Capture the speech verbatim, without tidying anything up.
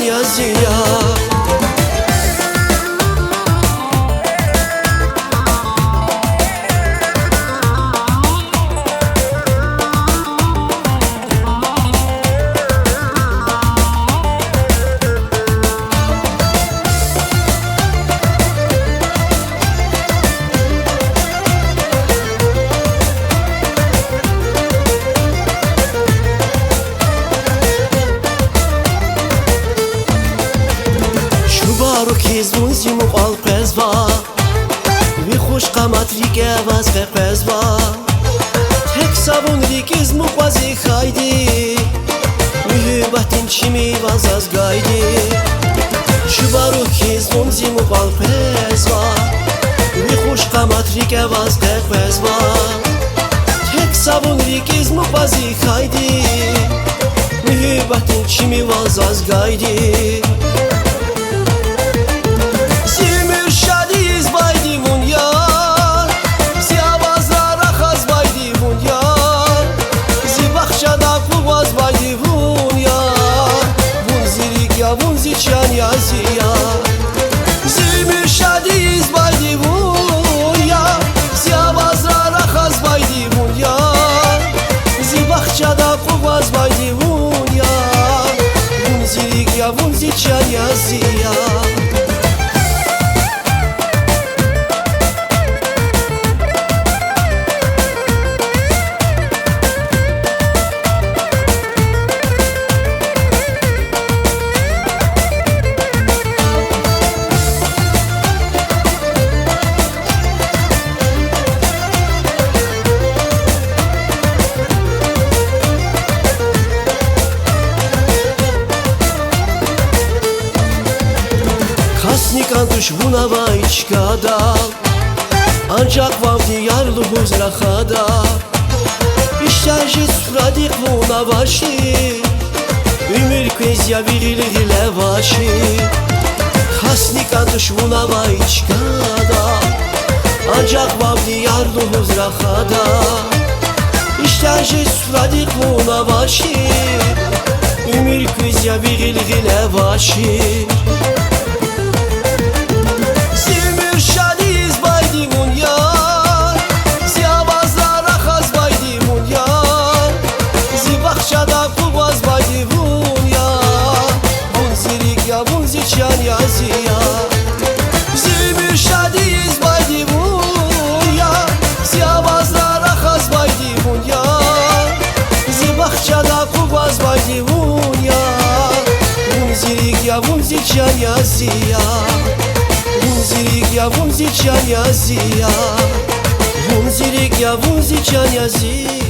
я зи я. Чубарук хьиз вун зи мукьвал къвезва, ви хуш къамат рикӀе аваз къекъвезва. Тек са вун рикӀиз мукьва зи хьайиди, муьгьуьббатдин чими ван заз гайиди. Чубарук хьиз вун зи мукьвал къвезва, ви хуш къамат рикӀе аваз къекъвезва. Тек са вун рикӀиз мукьва зи хьайиди, муьгьуьббатдин чими ван заз гайиди. Зи уьмуьр шад ийиз байди вун я, зи авазра рахаз байди вун я, зи бахчада къугъваз байди вун я. Вун зи рикӀ я, вун зи чан я зи я. Зи уьмуьр шад ийиз байди вун я, зи авазра рахаз байди вун я, зи бахчада къугъваз байди вун я. Вун зи рикӀ я, вун зи чан я зи я. Касни кӀан туш вун авай чкадал, анжах вавни яр лугьуз рахада. Ишта жез суфрадихъ вун авачни, уьмуьр квез я ви гъил-гъиле авачни. Касни кӀан туш вун авай чкадал, анжах вавни яр лугьуз рахада. Ишта жез суфрадихъ вун авачни, уьмуьр квез я ви гъил-гъиле авачни. Зи уьмуьр шад ийиз байди вун я, зи авазра рахаз байди вун я, зи бахчада къугъваз байди вун я. Вун зи рикӀ я, вун зи чан я зи я. Зи уьмуьр шад ийиз байди вун я, зи авазра рахаз байди вун я, зи бахчада къугъваз байди вун я. Вун зи рикӀ я, вун зи чан я зи я. Вун зи рикӀ я, вун зи чан я зи я. Вун зи рикӀ я, вун зи чан я зи